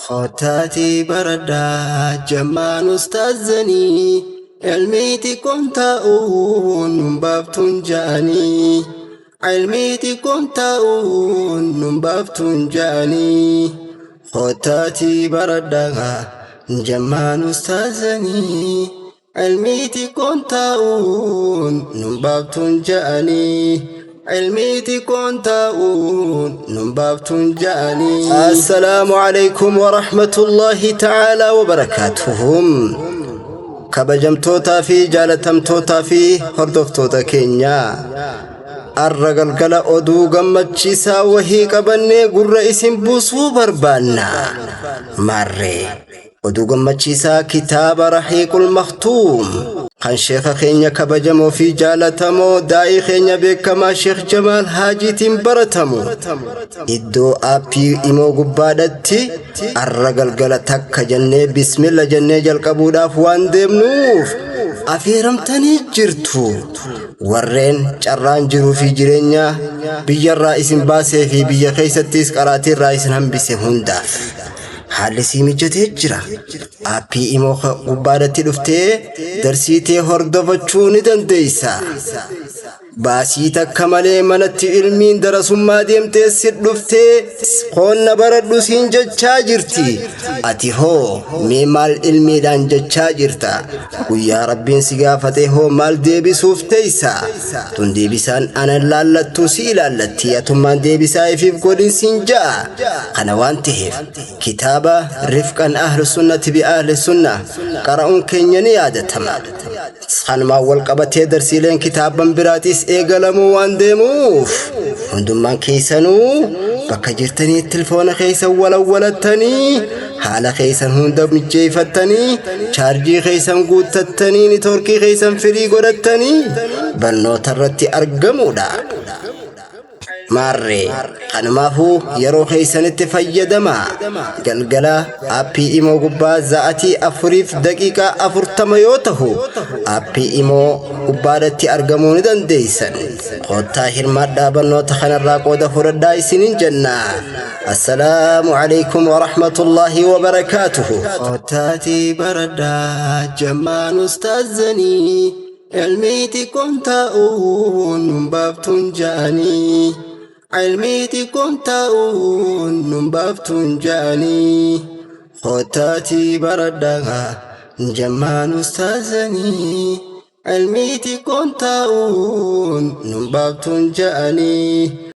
Kottaatii baradhaa jammaan ustaazanii ilmii xiqqoon taa'uun nun baaftuun ja'anii. Ilmii xiqqoon taa'uun nun baaftuun ja'anii. Kottaatii baradhaa jammaan ustaazanii ilmii xiqqoon taa'uun nun baaftuun ja'anii. Ilmii xiqqoon taa'uun nun baaftuun ja'anii. Assalaamu alaykum wa rahmatullahi ta'aalaa wa barakaatuhum. Kabajamtootaa fi jaalatamtootaa fi hordoftoota keenyaa. Arra galgala oduu gammachiisaa wahii qabannee gurra isin buusuu barbaanna. Maarree. Oduu gammachiisaa kitaaba Rahiiqul Maktuum kan sheeka keenya kabajamoo fi jaalatamoo daa'ii keenya beekamaa Sheekh Jamaal Haajiitiin baratamu iddoo aappii imoo gubbaadhatti arra galgala takka jennee bismilla jennee jalqabuudhaaf waan deemnuuf afeeramtanii jirtu. Warreen carraan jiruu fi jireenya biyyarraa isin baasee fi biyya keessattis qaraatiirraa isin hambise hundaaf. Haalli sii mijatee jira. Aappii imoo gubbaadhatti dhuftee darsii tee hordofachuu ni dandeessa. Baasii takka malee manatti ilmiin darasummaa deemtee si dhuftee koonna baradhu siin jechaa jirti. Ati hoo mee maal ilmiidhaan jechaa jirta? Guyyaa Rabbiin si gaafate hoo maal deebisuuf teessa? Tun deebisaan ana laallattu si ilaallatti atummaan deebisaa ifiif godhin siin ja'a. Kana waan ta'eef kitaaba Rifqan Ahlu Sunnati bi Ahli Sunna qara'uun keenya ni yaadatama. Kanumaan wal qabatee darsiileen kitaaban biraatis eegalamuu waan deemuuf hundummaan keessanuu bakka jirtanii tilfoona keessan walawwalattanii haala keessan hunda mijeeffattanii chaarjii keessan guuttattanii nitoorkii keessan firii godhattanii barnoota irratti argamuudha. Maarree kanumaafuu yeroo keessanitti fayyadamaa. Galgala aappii imoo gubbaa sa'atii 4:40 yoo ta'u aappii imoo gubbaadhatti argamuu ni dandeessan. Kottaa hirmaadhaa barnoota kanarraa qooda fudhadhaa isiniin jenna. Assalaamu alaykum wa rahmatullaahi wa barakaatuhu. Kottaatii baradhaa jammaan ustaazanii ilmii xiqqoon taa'uun nun baaftuun ja'anii. Ilmii xiqqoon taa'uun nun baaftuun ja'anii. Kottaatii baradhaa jammaan ustaazanii ilmii xiqqoon taa'uun nun baaftuun ja'anii.